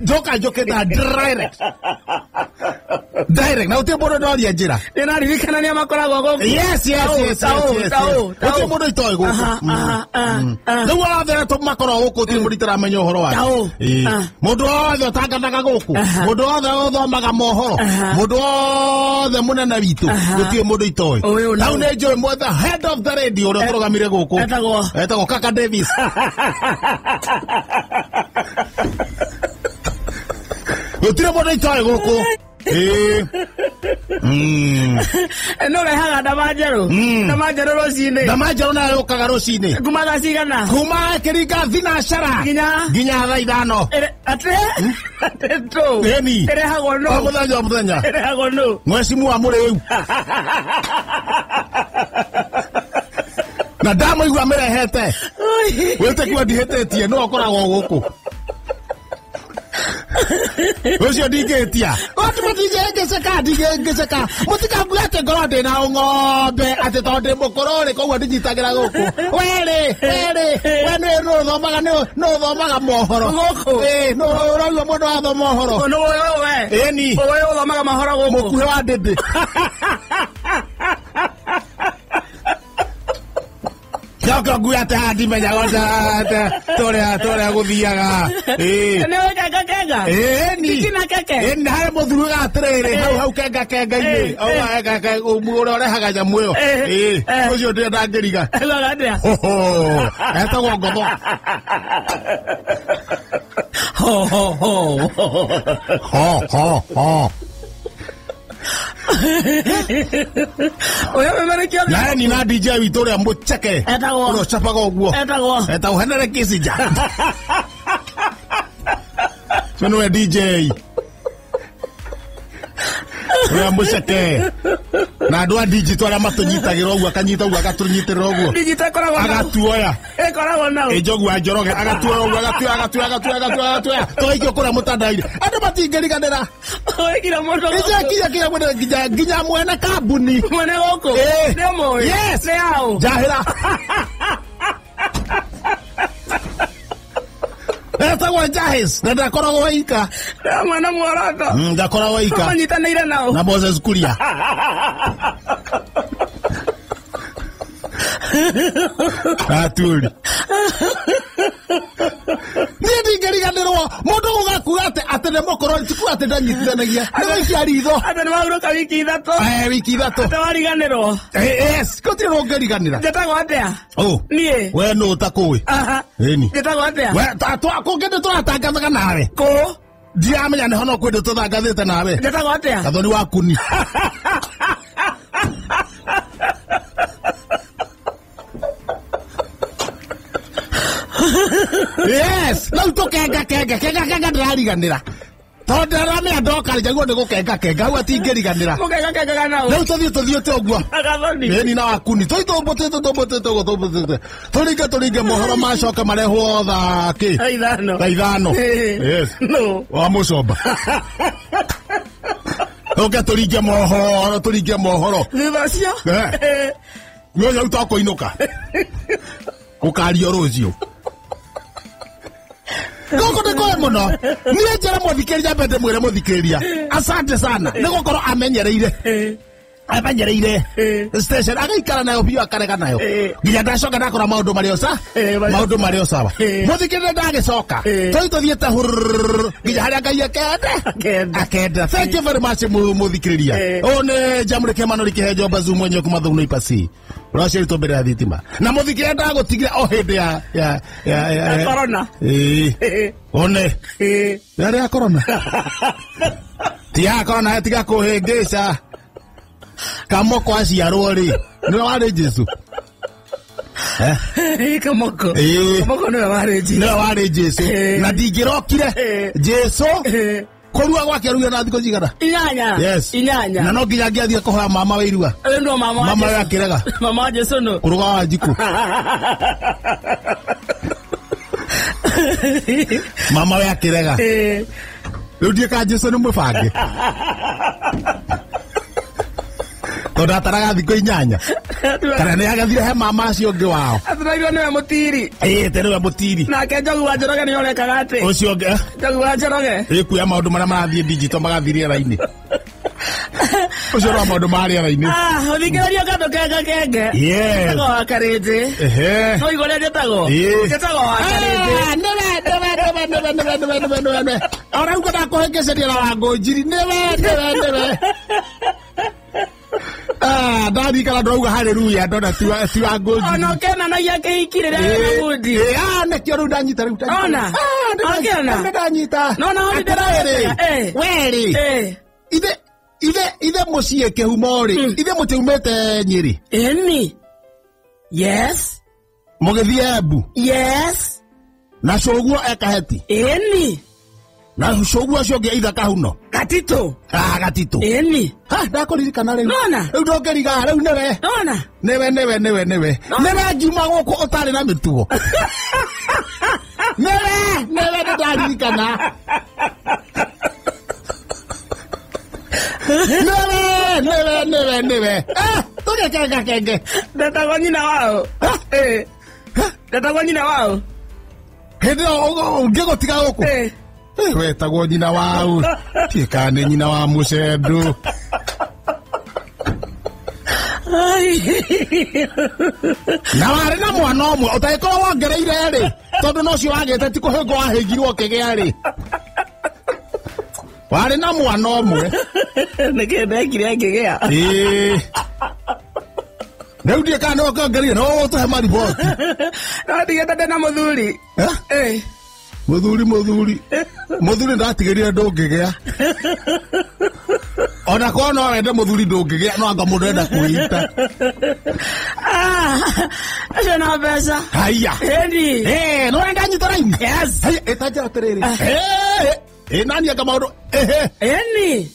Njoka njũkĩte direct. Direct. Na gũtirĩ mũndũ ndoria njĩra. Ndĩraririkana nĩa makoragwo gũkũ. Yes, yes, Tau, yes, yes, tau, yes, tau, yes. Gũtirĩ tau. mũndũ itoĩ gũkũ. Aha, aha, aha, aha. Rĩu othe arĩa makoragwo gũkũ gũtirĩ mũndũ itaramenya ũhoro wake. Tau. Ĩĩ. Ah. Mũndũ wothe ũtangathaga gũkũ. Aha. Mũndũ wothe ũthomaga mohoro. Aha. Mũndũ wothe mũnene witũ. Aha. Gũtirĩ mũndũ itoĩ. Ũyũ Tau nũ? nĩ njũĩ mwetha head of the radio ũrĩa ũtũrũgamire gũkũ. Etagwo? Etagwo Kaka Davis. Gũtirĩ mũndũ itoĩ gũkũ. Ĩĩ. Mm. Nĩ ũrehaga ndama njerũ. Mm. Ndama njerũ rũcinĩ. Ndama njerũ nayo yũkaga rũcinĩ. Kuma thaa cigana? Kuma kĩringa thinacara Nginya? nginya thaa ithano. Atĩ? Atĩ tũ. Ĩni. Ĩrehagwo nũ? O mũthenya o mũthenya. Ĩrehagwo nũ? Mwecimu wa mũrĩu. Na ndamũigua mĩrehete. Wĩtĩkio ndihĩtĩtie nĩwe ũkoragwo gũkũ. Ũcio ndingĩhĩtia. Ndingĩhĩngĩcĩka ndingĩhĩngĩcĩka. Mũtikangue atĩ ngorwo ndĩna ng'ombe atĩ tondũ ndĩ mũkũrũ rĩ koguo ndinyitagĩra gũkũ. Werĩ werĩ we nĩ nũ ũthomaga nĩ ũthomaga mohoro. Gũkũ? Ĩĩ nũ ũraigua mũndũ wathoma ũhoro. Nũ ũyũ we? Ĩni. Ũyũ ũthomaga mohoro gũkũ. Mũkuhĩ wa ndĩndĩ. Coka ngui atĩ haha ndimenyaga tũrĩa gũthiaga. Ĩĩ. Nĩ ũĩ kenga kenga? Ĩni. Tiki na keke? Ĩni harĩ mũthuri ugaga atĩrĩrĩ hau hau kenga kenga-inĩ. Ũrĩa ũrehaga nyamũ ĩyo. Ĩĩ. Ũcio ndĩrĩ ndangĩriga. Ĩgaga atĩa? Hoho. Etagwo ngotho. Ho ho ho. Ho ho ho. Ũyũ memerekia Na ni na DJ witũ ũrĩa mũcheke. Etagwo? Ũrĩa ũcabaga ũguo. Etagwo? Etagwo Henry Kissinger. Ũcio nĩwe DJ. Ũrĩa mũceke. Na andũ a digital arĩa matũnyitagĩra ũguo akanyita ũguo agatũnyitĩrĩra ũguo. Digital ĩkoragwo nau. Agatuoya. Ĩkoragwo nau. Njogu wa Njoroge agatuoya ũguo agatuoya agatuoya agatuoya agatuoya agatuoya. Tũgaikio kũrĩa mũtandao-inĩ. Andũ matingĩriganĩra. Ũĩkire mũndũ gũkũ. Nginya nginya mwene nginya nginya mwene kambuni. Mwene gũkũ? Ĩĩ. Nĩ ũmũĩ? Yes. Nĩ aũ? Njahĩra. Etagwo Njahis na ndakoragwo ika. Nĩ mwene muoroto. Ndakoragwo ika. Manyitanĩire nao. Na Moses Kuria. Aturi. Niĩ ndingĩriganĩrwo mũndũ gũgakuga atĩ atĩ nĩ mũkũrũ ti kuga atĩ ndanyitithanagia nĩ gũikia ritho. Atĩ nĩ wahurũka wiki ithatũ. Wiki ithatũ. Atĩ wariganĩrwo. Yes, gũtirĩ ũngĩriganĩra. Njĩtagwo atĩa? Ũ. Niĩ. We nũ ũtakũĩ? Aha. Ĩni. Njĩtagwo atĩa? We kũngĩ nĩ tũratangathaga nawe. Kũ? Ndiramenya nĩ hono kwĩ tũtangathĩte nawe. Njĩtagwo atĩa? Gathoni wa kuni. Yes, rĩu tũkenga kenga kenga kenga ndĩrariganĩra. Tondũ ndĩramenya ndoka njaguo nĩ gũkenga kenga hau atingĩriganĩra. Mũkenga kengaga nau. Rĩu tũthiĩ tũthiĩte ũguo. Gathoni. Ĩni na wakuni. Tũi tũmbũtĩte tũmbũtĩte ũguo tũmbũtĩte. Tũringe tũringe mohoro macoka marehwo thaa kĩ? Thaa ithano. Thaa ithano. Yes. Nũ? Wa mũcomba. Ũke tũringe mohoro tũringe mohoro. Thutha ũcio? Nĩ rĩu tokũinũka. Gũkario rũciũ. Gũkũ nĩ kũĩ mũno. Niĩ njĩre mũthikĩrĩria mbere ndĩmwĩre mũthikĩrĩria. Asante sana. Nĩ gũkorwo amenyereire. Amenyereire. Station agaikara nayo biũ akarega nayo. Nginya ndacoka ndakora maũndũ marĩ o sa. Maũndũ marĩ o sawa. Mũthikĩrĩria ndagĩcoka. Tũi tũthiĩte hurururu nginya harĩa Ngai akende. Akenda. Akenda. Thank you very much mũthikĩrĩria. Ũyũ nĩ Jamhuri Kĩmanũri Kĩhenjo Bazuu mwenyewe kuma Thũng'wa Ipasi. Ũraciaritwo mbere ya thitima. Na mũthikĩrĩria ndagũtigire o hĩndĩ ya ya ya ya Ya corona. Ĩĩ. One. Yarĩ ya corona. Ti ya corona tiga kũhĩngĩca. Kamoko aciarwo rĩ. Nĩwe warĩ Jesũ. Kamoko. Ĩĩ. Kamoko nĩwe warĩ Jesũ. Nĩwe warĩ Jesũ. Na ndingĩrokire. Jesũ. Kũrua gwake aruire na thikũ cigana? Inyanya. Yes. Inyanya. Na no nginya angĩathiĩ kũhoya mama wa irua. Ũyũ nĩwe mama wa Mama Jesũ. we akĩrega. Mama wa Jesũ nũ? Kũruga wa Wanjikũ. Mama we akĩrega. Rĩu ndiĩ ka Jesũ nĩ mũbange. Tondũ ataraga thikũ 8 kana nĩ agathire he mama acio ũngĩ wao. Atũrairwo nĩwe mũtiri. Ĩĩ te nĩwe mũtiri. Nake Njogu wa Njoroge nĩ orekaga atĩ. Ũcio ũngĩ Njogu wa Njoroge. ĩkuoya maũndũ marĩa marathiĩ digital magathiĩ rĩera-inĩ. Ũcio nĩ wa maũndũ ma rĩera-inĩ. Ah, ũthikĩrĩrio kandũ kenga kenge. Yes. Njĩtagwo wa Karĩnjĩ. Ehe. No igũrĩa njĩtagwo? Ĩĩ. Njĩtagwo wa Karĩnjĩ. Ah, nĩwe nĩwe nĩwe nĩwe nĩwe nĩwe nĩwe nĩwe nĩwe. Ona rĩu ndakũhĩngĩcĩria na Wangũnjiri nĩwe nĩwe nĩwe. Ah, ndarikana ndauga haleluya ndona ti Wangũnjiri. Ona ũkenanagia kĩhiki rĩrĩa wĩna mundi. Ah, nĩkĩo rĩu ndanyita rĩu ndanyita. Ona? Ah, Ũkĩona? nĩ ndanyita. No, no, nĩ Atĩrĩrĩ, ndĩra- werĩ. Eh. Ithe ithe ithe mũciĩ kĩhumo rĩ, ithe mũtiumĩte Nyĩrĩ. Ĩni. Yes. Mũgĩthiĩ Embu. Yes. Na cũguo ekaheti. Ĩni. Na cũguo ũcio ũngĩ ithe Kahuno. Gatitũ. Ah, Gatitũ. Ĩni. Ha, ndakũririkana rĩu. Nona? Rĩu ndũngĩriga rĩu nĩwe. Nona? Nĩwe nĩwe nĩwe nĩwe. Nĩwe ngiuma gũkũ ũtarĩ na mĩtugo. Nĩwe nĩwe nĩndaririkana. Nĩwe nĩwe nĩwe nĩwe. Eh, tũgĩkenga kenge. Ndetagwo nyina wao. Eh. Ndetagwo nyina wao. Hĩndĩ ĩyo ũngĩgũtiga gũkũ. Eh. Eh, wetagwo nyina wao. Tiĩ kana nĩ nyina wa mũcendũ. Ai. Na warĩ na mwana ũmwe ũtangĩkorwo wongereire rĩ, tondũ no ũcio wagĩte ti kũhĩngwo wahĩngirwo ũkĩgĩa rĩ. Warĩ na mwana ũmwe. Nĩkĩ ndekire ngĩgĩa? Ĩĩ. Rĩu ndiĩ kana nĩwe ũkĩongereire, no ũtũhe mariboti. No ndigĩte ndĩ na mũthuri. Eh? Eh. Mũthuri mũthuri. Mũthuri ndatigĩrire ndũngĩgĩa. Ona korwo no wende mũthuri ndũngĩgĩa, no anga mũndũ enda kwĩita. Ah, acio na mbeca. Haiya. Ĩni. Eh, no wenda nyita raini? Yes. Haiya, ĩtanjĩra atĩrĩrĩ. Eh, eh, nani anga maũndũ? Ehe. Ĩni.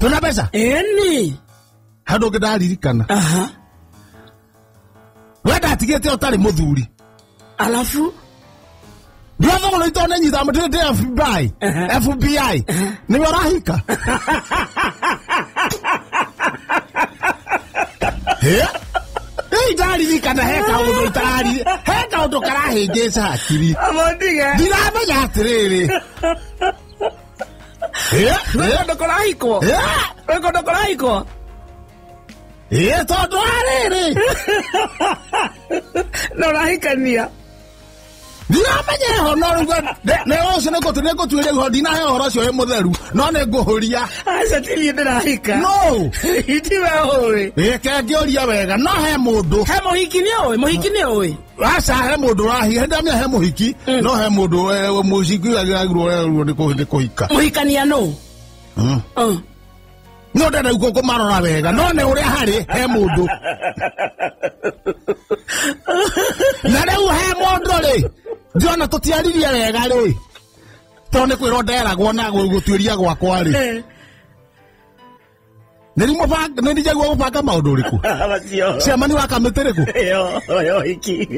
Twĩna mbeca? Ĩni. Handũ ũngĩ ndaririkana. Aha. We ndatigĩte ũtarĩ mũthuri. Alafu? Ndirathogono itoo nĩ nyita mũtĩ ndĩ FBI. FBI. Nĩwe ũrahika? Hĩ? Ĩ ndaririkana he kaũndũ itarari he kaũndũ karahĩngĩca hakiri. Amondige. Ndiramenya atĩrĩrĩ. Hĩ? Gwĩ kũndũ kũrahikwo? Hĩ? Gwĩ kũndũ kũrahikwo? Ĩ tondũ arĩrĩ. Na ũrahikania? Ndiramenya ho no rĩu nĩ ũcio nĩ ngũtuĩria ho ndinahe ũhoro ũcio wĩ mũtheru no nĩ ngũhũria. Aca ti niĩ ndĩrahika. No. Tiwe ũĩ. Ĩ kengĩũria wega no he mũndũ. He mũhiki nĩ ũĩ? Mũhiki nĩ ũĩ? Aca he mũndũ ũrahi ndamenya he mũhiki no he mũndũ mũhiki agĩrwo nĩ kũhika. Mũhikania nũ? No ndenda rĩu kũmarora wega no nĩ ũrĩa harĩ he mũndũ. Na rĩu he mũndũ rĩ ndĩrona tũtiaririe wega rĩ tondũ nĩ kwĩrwo nderagwo na gũtuĩria gwakwa rĩ. Nĩ njaguo gũbanga maũndũ ũrĩkũ? Macio. Cemani wa kamĩtĩ rĩkũ? Ĩyo hiki.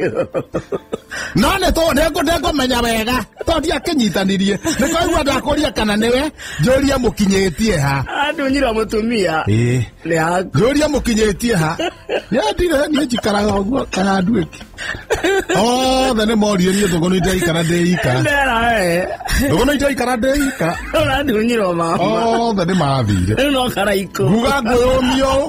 No nĩ ngũmenya wega tondũ ndiakĩnyitanirie. Nĩ kwaigua ndakũria kana nĩwe njũrie mũkinyĩtie ha. Andunyirwo mũtumia. Ĩĩ. Nĩ haku. Njũrie mũkinyĩtie ha. Nĩendire niĩ njikaraga ũguo kana nduĩke. Othe nĩ morire niĩ ndũgũ nĩ ndaikara ndĩika. Ndera we. Ndũgũ nĩ ndaikara ndĩika. Ũrandunyirwo mama. Othe nĩ mathire. Rĩu no karaikũ. Nguga ngwĩyũmia ũũ.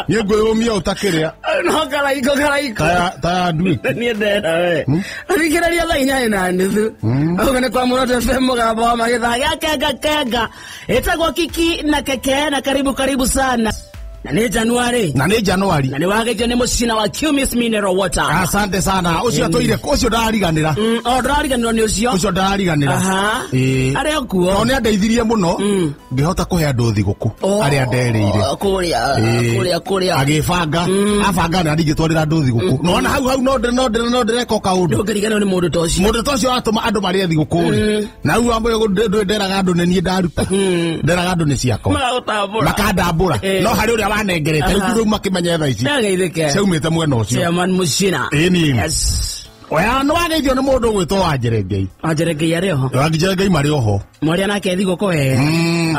Niĩ ngwĩyũmia ũũ ta kĩrĩa. No karaikũ karaikũ. Ta ya nduĩke. Niĩ ndera we. Thikĩrĩria thaa 8:30. Ũguo nĩ kwa Muroto FM mũgambo wa magĩthaa gĩa kenga kenga. Ĩtagwo Kiki na Keke na karibu karibu sana. Na nĩ Januari. Na nĩ Januari. Na nĩ wagĩtio nĩ mũcina wa Cumis Mineral Water. Asante sana. Ũcio atũire ũcio ndarariganĩra. O ndũrariganĩrwo nĩ ũcio. Ũcio ndarariganĩra. Aha. Ĩĩ. Arĩ o kuo. Tondũ nĩ andeithirie mũno ngĩhota kũhe andũ thigũkũ arĩa nderĩire. Kũrĩa kũrĩa kũrĩa. Agĩbanga abanga na ndingĩtwarĩra andũ thigũkũ. Nona hau hau no ndĩreka o kaũndũ. Ndũngĩriganĩrwo nĩ mũndũ ta ũcio. Mũndũ ta ũcio atũma andũ marĩe thigũkũ rĩ. Na rĩu wambe nderaga andũ nĩ niĩ ndaruta. Nderaga andũ nĩ ciakwa. Magagũtambũra. Makandambũra. No harĩ ũrĩa wanengerete rĩu rĩu makĩmenye thaa ici. Ndageithĩke. Ciaumĩte mwena ũcio. Chairman Mucina. Ĩni. Yes. Oya nĩ wageithio nĩ mũndũ ũgwĩtwo Wanjerengei. Wanjerengei arĩ oho. Wanjerengei marĩ oho. Mwaria nake thigũkũ wega.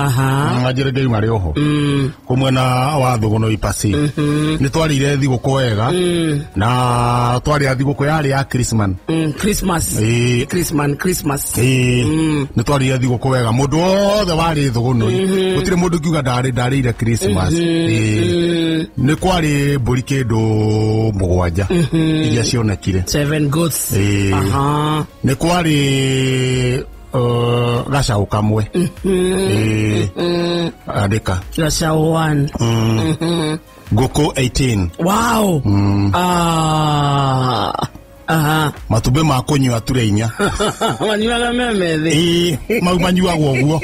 Aha. Wanjerengei marĩ oho. Kũ mwena wa Thũgũnũ Ipasi. Nĩ twarĩire thigũkũ wega. Na twarĩa thigũkũ yarĩ ya Christmas. Christmas. Christmas, Christmas. Nĩ twarĩire thigũkũ wega. Mũndũ wothe warĩ Thũgũnũ. Gũtirĩ mũndũ ngiuga ndarĩire Christmas. Nĩ kwarĩ mbũri kĩndũ 7 iria cionekire. 7 goats. Aha. Nĩ kwarĩ gacaũ kamwe. Andĩka. Gacaũ 1. Ngũkũ 18. Wow. Aha. Matumbĩ ma kũnyua ture 4. Manyuaga me methĩ. Mau manyuagwo ũguo.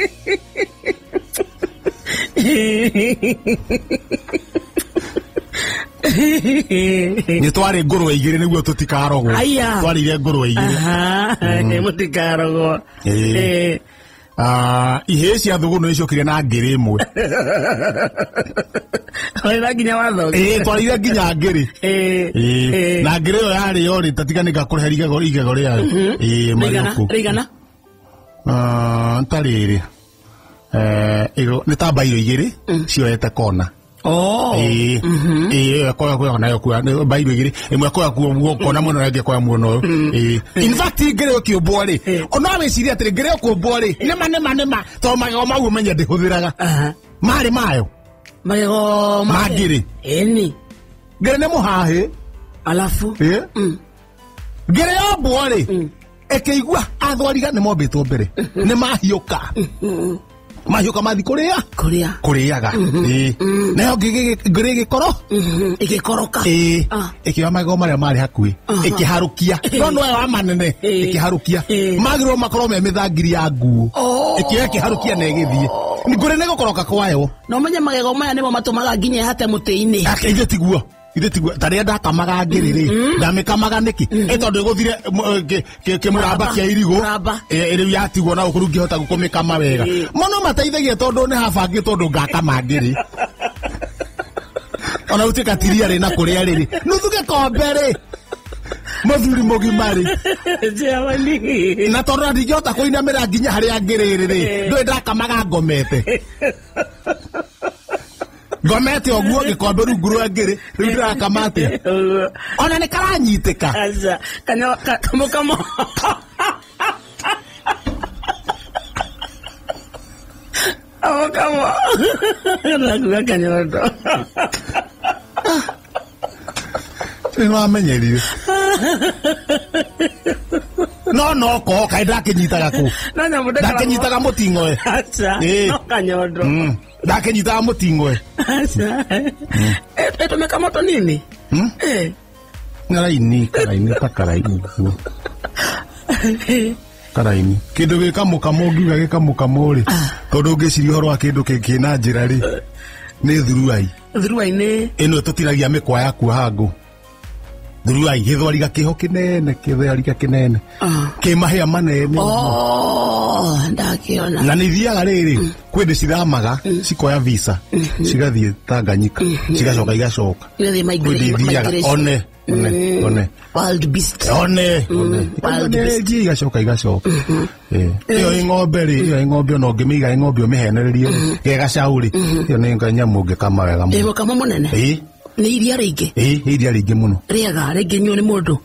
Nĩ twarĩ ngũrwe 2 nĩguo tũtikarogwo. Twarĩire ngũrwe 2. Aha, mũtikarogwo. Ihĩĩ cia Thũgũnũ nĩciokire na ngĩrĩ 1. Twarĩra nginya watho. Twarĩire nginya ngĩrĩ. Na ngĩrĩ ĩyo yarĩ yo rĩ, ta tiga nĩngakũrehe igego rĩayo. Marĩ kũ. Rĩigana? Ta rĩrĩ. Nĩ ta mbairũ 2 cioete kona. Koya nayo kuya mbairũ 2 ĩmwe koya kuo kona mwena ũrĩa ĩngĩ koya mwena ũyũ. In fact ngĩrĩ ũkĩũmbwo rĩ, ona wĩcirie atĩrĩ ngĩrĩ ũkũmbwo rĩ, nĩma tondũ magego mau ũmenye ndĩhũthĩraga. Marĩ mayo. Magego ma ngĩrĩ. Ĩni. Ngĩrĩ nĩ mũhahĩ. Alafu. Ngĩrĩ yombwo rĩ, ĩkĩigua athwariga nĩ mombĩtwo mbere. Nĩ mahiũka. Mahiũka mathi kũrĩa. Kũrĩaga. Nayo ngĩrĩ ĩgĩkorwo. Ĩgĩkoroka. Ĩkĩoya magego marĩa marĩ hakuhĩ. Ĩkĩharũkia. No no aya manene. Ĩkĩharũkia. Magĩrĩirwo makorwo me mĩthangiri ya nguo. Ĩkĩoya ĩkĩharũkia na ĩgĩthiĩ. Ngũrĩ nĩ gũkoroka kwayo. Na ũmenye magego maya nĩmo matũmaga nginya ĩhate mũtĩ-inĩ. Ithuĩ tiguo. Ithuĩ tiguo. Ta rĩrĩa ndakamaga ngĩrĩ rĩ, ndamĩkamaga nĩkĩ? Tondũ ĩgũthire kĩmũramba kĩa irigũ. Rĩu yatigwo na gũkũ rĩu ngĩhota kũmĩkama wega. Mũno mateithagia tondũ nĩ habangĩ tondũ ngakama ngĩrĩ. Ona gũtuĩka ti ria rĩ na kũrĩa rĩrĩ. Nuthu gĩkombe rĩ. Mũthuri mũgima rĩ. Na tondũ ndingĩhota kũinamĩra nginya harĩa ngĩrĩ rĩ, ndũĩ ndakamaga ngomete. Ngomete ũguo gĩkombe rungu rwa ngĩrĩ, rĩu ndĩrakama atĩa? Ona nĩ karanyitĩka. Aca, kamũkamo. Kamũkamo. Ndakua kanyondo. Nĩ wamenyerire. No ko kaĩ ndakĩnyitaga kũ? Ndakĩnyitaga mũting'oe. Aca, no kanyondo. Ndakĩnyitaga mũting'oe. Aca. Ĩtũmĩka moto nini? Karaini, ta karaini. Karaini. Kĩndũ gĩkamũkamo ngiuga gĩkamũkamo rĩ, tondũ ũngĩciria ũhoro wa kĩndũ kĩna njĩra rĩ, nĩ thuruai. Thuruai nĩ? Ĩno ĩtũtiragia mĩkwa ya kuoha ngũ. Thuruai gĩthwariga kĩho kĩnene, kĩthwariga kĩnene. Kĩ mahĩa manene. Ndakĩona. Na nĩ ithiaga rĩrĩ, kwĩ ndĩ cithamaga, cikoya visa, cigathiĩ Tanganyika, cigacoka igacoka. Igathiĩ Kwĩ ndĩ ithiaga, migration. one. Wild beast. One. Wild beast. Igacoka igacoka. Ĩyo ĩ ng'ombe rĩ, ĩyo ĩ ng'ombe ona ũngĩmĩiga ĩ ng'ombe ũmĩhenererie rĩ, ge gacaũ rĩ, ĩyo nĩ nyamũ ũngĩkama wega mũno. Ĩ mũkamo mũnene? Nĩ iria rĩingĩ? Nĩ iria rĩingĩ mũno. Rĩega, rĩngĩnyuo nĩ mũndũ?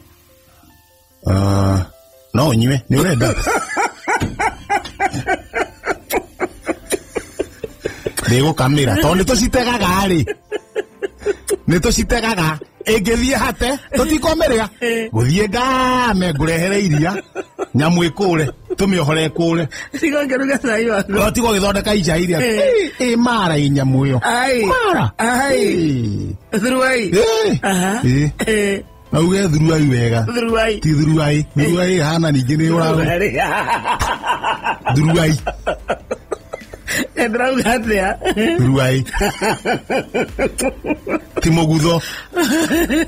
No ũnyue, nĩ ũrenda? Ndĩgũkamĩra, tondũ nĩ tũcitegaga rĩ. Nĩ tũcitegaga. Ĩngĩthiĩ hate, tũtikomĩrĩa. Gũthiĩ ngame ngũrehere iria, nyamũ ĩkũre, tũmĩohore ĩkũre. Tiga ngĩruga cai waku. No tiga ũgĩthondeka icai rĩa. Mara ĩ nyamũ ĩyo. Mara. Thuruai. Na uge thuruai wega. Thuruai. Ti thuruai. Thuruai ĩhana ningĩ nĩ ũra. Thuruai. Ndĩrauga atĩa? Thuruai. Ti mũgutho.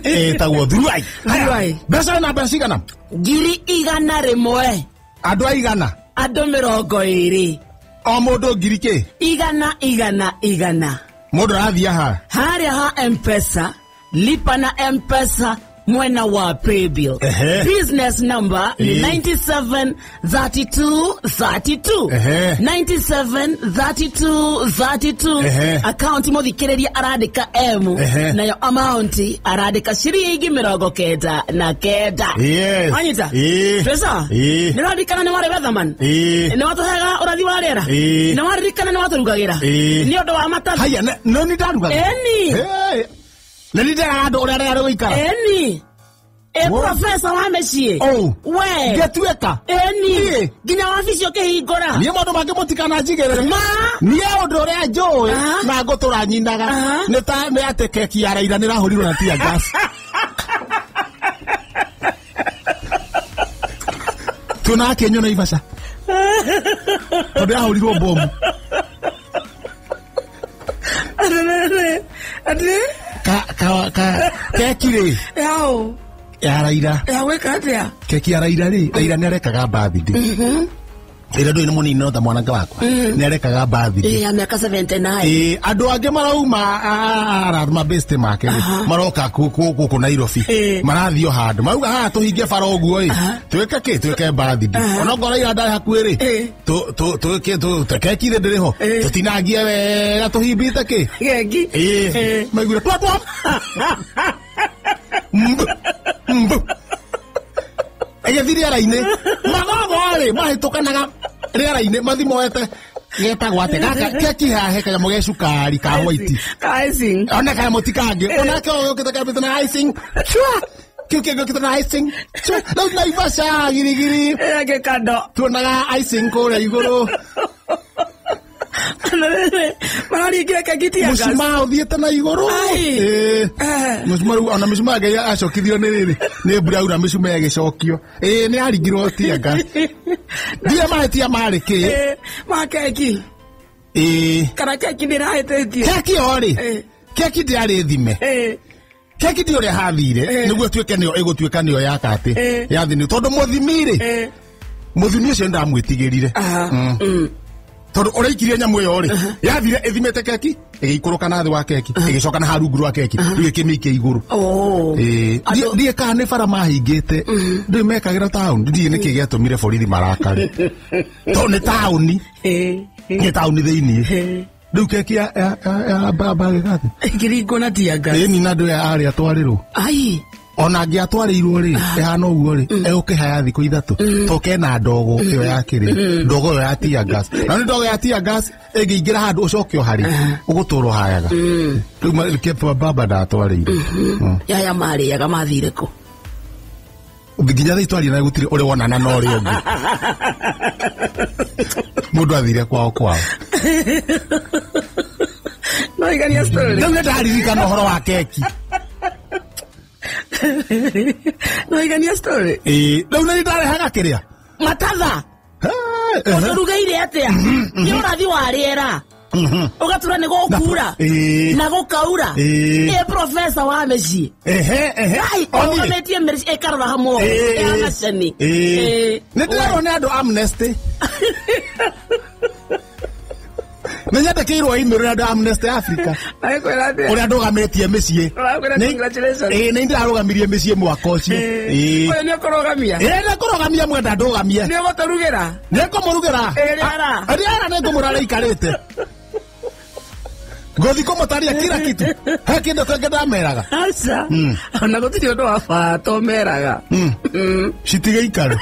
Ĩtagwo thuruai. Thuruai. Mbeca na mbeca cigana? 100,000. Andũ aigana? Andũ 20. O mũndũ ngiri kĩ? 100, 100, 100. Mũndũ arathiĩ haha? Harĩa ha M-Pesa, lipa na M-Pesa, Mwena wa paybill. Ehe. Business number ni Eh. 97 32 32. Ehe. 97 32 32. Ehe. Account muthikiriria arandika M Ehe. nayo amount arandika ciringi 99. Yes. Wanyita? Ĩĩ. Pesa? Ĩĩ. Nĩũraririkana nĩ warĩ weatherman? Ĩĩ. Nĩ watũheaga ũrathi wa rĩera? Ĩĩ. Nĩ waririkana nĩ watũrugagĩra? Ĩĩ. Nĩ ũndũ wa matathi? Haya, no nĩ ndarugaga. Ĩni. Hey. Nĩ ndĩraga andũ ũrĩa rĩera rĩgũikara. Ĩni. Ĩ Wo. professor wa mĩciĩ? Oh. We. Ngĩtuĩka. Ĩni. Niĩ. Nginya wabici ũkĩhingũra. Niĩ maũndũ mangĩ mũtikananjigĩrĩre. Ma. Niĩ ũndũ ũrĩa njũĩ Aha. na ngũtũra nyinaga Aha. nĩ ta nĩ atĩ keki ya Raila nĩ ĩrahũrirwo na tear gas. Tuonaga kĩenyũ Naivasha tondũ yahũrirwo bomu. Atĩ? Ka keki rĩ Yao. ya Raila, Ya gwĩka atĩa? keki ya Raila rĩ, Raila nĩ arekaga birthday. Raila ndũĩ nĩ mũnini no ta mwanake wakwa, nĩ arekaga birthday. Ĩ ya mĩaka 79. Ĩĩ, andũ angĩ marauma mabĩste make rĩ, maroka gũkũ Nairobi, Ĩĩ. marathiĩ o handũ marauga haha tũhinge bara ũguo ĩ, twĩke kĩ, twĩke birthday, onokorwo Raila ndarĩ hakuhĩ rĩ, Ĩĩ. twĩke keki rĩ ndĩrĩ ho, Ĩĩ. tũtinangie wega tũhimbĩte kĩ. Keki. Ĩĩ. Ĩĩ. Maiguire twa twa mbu mbu ĩgĩthiĩ rĩera-inĩ, magogo rĩ mahĩtũkanaga rĩera-inĩ mathimoete getagwo atĩa gaka keki hahe kanyamũ ge cukari ka white, Ka icing. ona kanyamũ ti kangĩ, onake ũgĩũkĩte kambĩte na icing chua, kĩu kĩngĩ ũkĩte na icing chua, rĩu Naivasha girigiri Ĩ gĩkando. tuonaga icing kũrĩa igũrũ. Mararingire keki tear gas. Mũcumaa ũthiĩte na igũrũ. Ai. Ĩĩ. Eh. Mũcumaa rĩu ona mĩcumaa Ngai acokithio nĩ rĩrĩ nĩ mbura yaura mĩcumaa ĩgĩcokio. Ĩĩ nĩ yaringirwo tear gas. Ndirĩ mahĩtia marĩ kĩ. Ĩ, ma keki. Ĩĩ. Kana keki ndĩrahĩtĩtie. Keki yo rĩ, Ĩĩ. keki ndĩarĩ thime. Ĩ. Keki ndi ũrĩa hathire Ĩĩ. nĩguo ĩtuĩke nĩyo ĩgũtuĩka nĩyo yakatĩ Ĩĩ. yathini, tondũ mũthimi rĩ, Ĩ. mũthimi ũcio nĩndamwĩtigĩrire. Aha. Mm. Tondũ ũraikirie nyamũ ĩyo rĩ, yathire ĩthimĩte keki ĩgĩikũrũka na thĩ wa keki, ĩgĩcoka na harungu rwa keki, rĩu ĩkĩmĩikia igũrũ. Oh. Ĩĩ. Andũ- Ndiĩ kana nĩ bara mahingĩte, ndũĩ mekagĩra taũni, ndiĩ nĩkĩ gĩatũmire borithi marakare tondũ nĩ taũni, Ĩ. nĩ taũni thĩiniĩ. Ĩ. Rĩu keki ya baba gĩgathĩ Ĩkĩringwo na tear gas. ĩni na andũ aya arĩa atwarĩrwo, Ai. ona angĩatwarĩirwo rĩ, ĩhana ũguo rĩ, egũkĩhaya thikũ 3 to kena ndogo ĩyo ya kĩrĩ, ndogo ĩyo ya tear gas, na nĩ ndogo ya tear gas ĩngĩingĩra handũ ũcoke o harĩ ũgũtũra ũhayaga. Rĩu baba ndatwarĩire. Yaya marĩaga mathire kũ? Nginya thaa itwaria na gũtirĩ ũrĩ wonana na ũrĩa ũngĩ, mũndũ athire kwao kwao. No igania story. Rĩu nĩ ndaririkana ũhoro wa keki. No igania story. Ĩĩ, rĩu nĩ ndarehaga kĩrĩa. Matatha. Ehe. Ũtũrugĩire atĩa? Nĩ ũrathi wa rĩera. Ũgatura nĩ gũkura. Ĩĩ. Na gũkaura. Ĩĩ. Ĩ professor wa mĩciĩ. Ehe, ehe. Ai, Oniĩ. ũrũgamĩtie mĩciĩ ĩkarora hamwe. Ĩĩ. Ya macani. Ĩĩ. Nĩ ndĩrerwo nĩ andũ Amnesty, nĩ nyandĩkĩirwo email nĩ andũ a Amnesty Africa Agĩkwĩra atĩa? ũrĩa ndũgamĩtie mĩciĩ. Ũrakwĩra congratulations. Ĩĩ, nĩ ndĩrarũgamirie mĩciĩ mwaka ũcio. Ĩĩ. Ũyũ nĩ ũkũrũgamia? Ĩĩ, nĩ ngũrũgamia, mwenda ndũgamie. Nĩ ũgũtũrugĩra? Nĩ ngũmũrugĩra. Ĩĩ, rĩera. Rĩera nĩ ngũmũra rĩikarĩte ngũthi kũmũtaria kila kitu, he kĩndũ kĩngĩ ndameraga. Aca. Ona gũtirĩ ũndũ wa bata ũmeraga. Citigĩikare.